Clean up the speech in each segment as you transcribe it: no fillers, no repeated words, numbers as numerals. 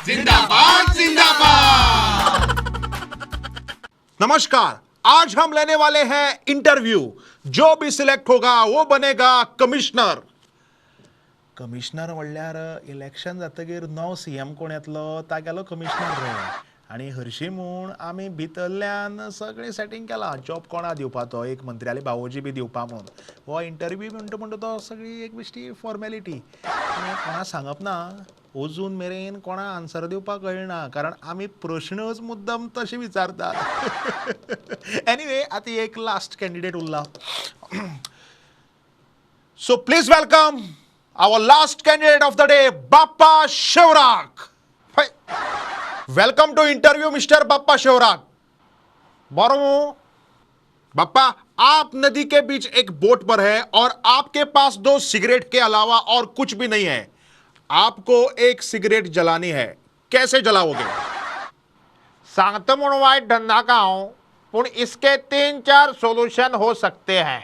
जिंदाबाद जिंदाबाद। नमस्कार, आज हम लेने वाले हैं इंटरव्यू। जो भी सिलेक्ट होगा वो बनेगा कमिश्नर। कमिशनर म्हणल्यार इलेक्शन जातकीर नवो सी एम कोण येतलो तागेलो कमिशनर रे। आनी हरशीं म्हूण आमी भितरल्यान सगळें सेटींग केलां, जॉब कोणा दिवपा तो, एक मंत्र्याले भावोजी बी दिवपा म्हूण। हो इंटरव्यू म्हणटा म्हणटा तो सगळी एक बेश्टी फॉर्मेलिटी। कोणा सांगप ना, अजून मेरेन कोणा आन्सर दिवपाक कळना, कारण आमी प्रश्नच मुद्दम तशें विचारतात। एनिवे, आतां एक लास्ट कॅन्डिडेट उरला। So please welcome our last candidate of the day, Bappa Shivrak. Welcome to interview mister Bappa Shivrak. बरो बाप्पा, आप नदी के बीच एक बोट पर है और आपके पास 2 सिगरेट के अलावा और कुछ भी नहीं है। आपको एक सिगरेट जलानी है, कैसे जलाओगे? सांगता म्हूण वायट धरनाका हांव, पूण इसके 3-4 सोल्यूशन हो सकते हैं।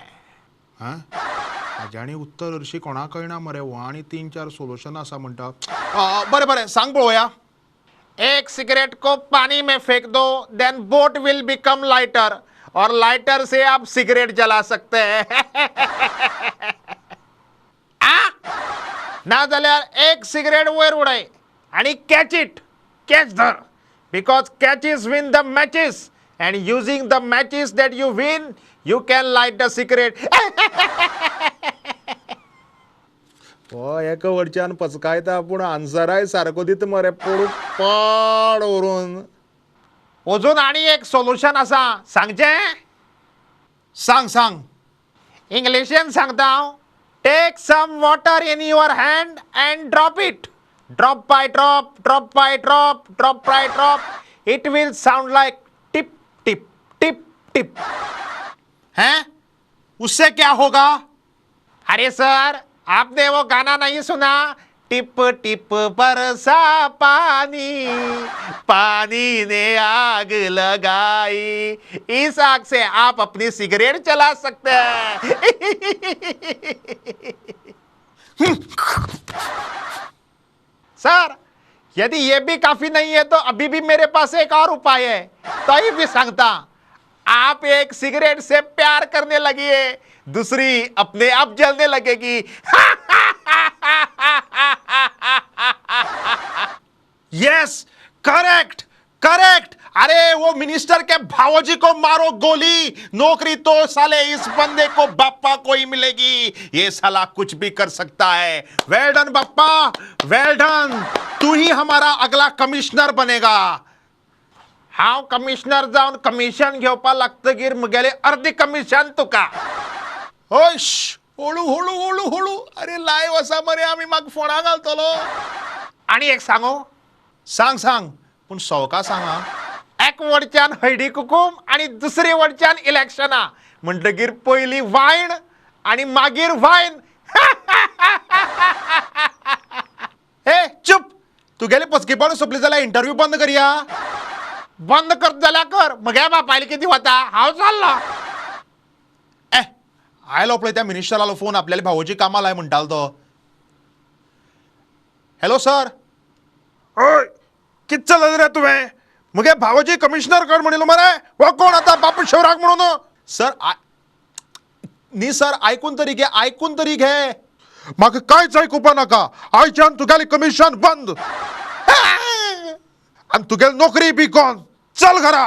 हाजें आनी उत्तर हरशीं कोणाक कळना मरे, हो आनी 3-4 सोल्युशन आसा म्हणटा। बरें बरें, सांग पळोवया। एक सिगरेट को पानी में फेंक दो, then boat will become lighter, और लाइटर से आप सिगरेट जला सकते हैं। ना जाल्यार एक सिगरेट वयर उडय आनी कॅच it, catch धर, because catches win the matches and using the matches that you win you can light the cigarette. हो एका वरच्यान पचकायता, पूण आन्सराय सारको दिता मरे, पडू पाड व्हरून। अजून आनी एक सोल्युशन आसा, सांगचें? सांग सांग। इंग्लिशीन सांगता हांव। Take some water in your hand and drop it. Drop by drop, drop by drop, drop by drop. It will sound like tip, tip, tip, tip. हैं? उससे क्या होगा? अरे सर, आपने वो गाना नहीं सुना? टिप टिप बरसा पानी, पानी ने आग लगाई। इस आग से आप अपनी सिगरेट चला सकते हैं। सर, यदि ये भी काफी नहीं है तो अभी भी मेरे पास एक और उपाय है। तो ये भी सांगता, आप एक सिगरेट से प्यार करने लगिए, दूसरी अपने आप जलने लगेगी। S, correct correct. अरे वो मिनिस्टर के भावोजी को मारो गोली, नौकरी तो साले इस बंदे को बाप्पा को ही मिलेगी। ये साला कुछ भी कर सकता है। Well done Bappa, well done. तू ही हमारा अगला कमिश्नर बनेगा। हांव कमिश्नर जावन कमिशन घेवपा लागतगीर म्हगेलें अर्दी कमिशन तुका। हश, हळू हळू हळू हळू। अरे लायव आसा मरे, आमी म्हाका फोणां घालतलो। आनी एक सांगू? सांग सांग, पूण सवका सांग। एक वडच्यान हळदी कुकूम आनी दुसरे वडच्यान इलेक्शनां, म्हणटगीर पयली वायन आनी मागीर वायन। ए चुप, तुगेले पचकेपण सोंपली जाल्यार इंटरव्यू बंद करया। बंद कर जाल्यार कर, म्हगे बापायले कितें वता, हांव चल्लो। ए आयलो पळय त्या मिनिस्टरालो फोन, आपल्याले भावोजी कामाक लाय म्हणटालो तो। Hello sir. हय, कितें चलयलें रे तुवें? म्हगे भावोजी कमिशनर कर म्हणिल्लो मरे, हो कोण आतां बापू शिवराक म्हणून? सर न्ही सर, आयकून तरी घे, आयकून तरी घे। म्हाका कांयच आयकुपा नाका, आयच्यान तुगेलें कमिशन बंद आनी तुगेली नोकरी बी गॉन। चल घरा,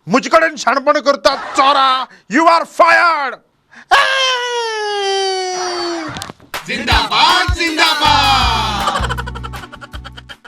म्हजे कडेन शाणपण करता चोरा। You are fired.